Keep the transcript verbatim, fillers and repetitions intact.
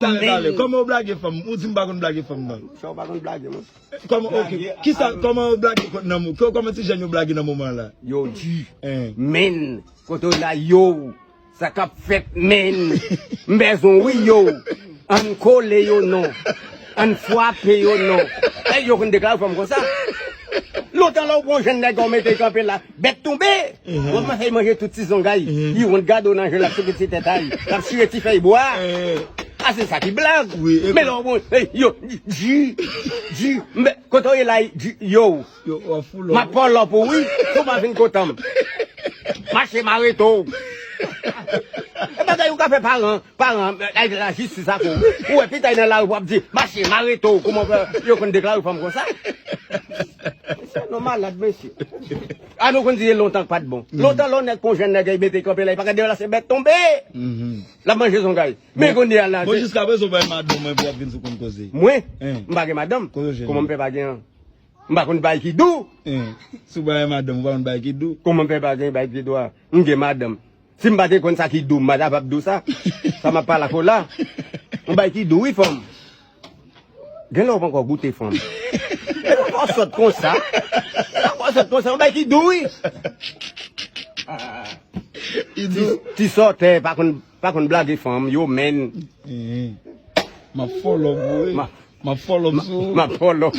Talè, talè. Kòman ou blage fanm? Ou di m pa konn blage fanm nan. Sa ou pa konn blage, mwen. Kòman, ok. Kisa, kòman ou blage kont nan mo-, kò-, kòman ti jèn yo blage nan moman la? Yo di, men, kote w la, yo, sa k ap fèt, men, m bezwen wi, yo. Ann kole yo non. Ann frape yo non. E yo konn deklare fanm konsa. Lontan la, ou pran jèn nèg, ou mete kanpe la, bèt tonbe. Ou ap fè manje tout ti zongay. Li wont gade w nan je l, l ap souke ti tèt a l, l ap chire ti fèy bwa. A, se sa ki blag. Men lè w bon, yo, di, di, men kote w ye la, di, yo. M ap pòlòp ou wi, si w pa vin kote m. Mache m arete w. E bagay ou ka fè paran, paran, ay, lajistis ak ou. Ou wè, pita nan lari pou ap di, mache m arete w. Kòman fè yo konn deklare fanm konsa? Mesye, nou malad, mesye. A nou konn di e lontan k pa t bon. Lontan, lè yon nèg pran jèn nèg, li mete kanpe la, li pa ka deplase, bèt tonbe. L ap manje zongay. Men kounye a la, bon, jiska prezan, ou pa gen madanm mwen pou w ap vin sou konn koze. Mwen? M pa gen madanm. Kòman m fè pa gen an? M pa konn bay ki dou. Si w pa gen madanm, ou pa konn bay ki dou. Kòman m fè pa gen bay ki dou a? M gen madanm. Si m pa te konn sa ki dou, m pa t ap ap dou sa. Sa m ap pale ak ou la. M bay ki dou, wi, fanm. Gen lè w poko goute fanm. Gen lè w sòt konsa. Gen lè w sòt konsa, yon bay ki dou, wi. Ti, ti sòtè, pa konn, pa konn blage fanm, yo, men. M ap follow pou ou, wi. M ap follow sou ou. M ap follow.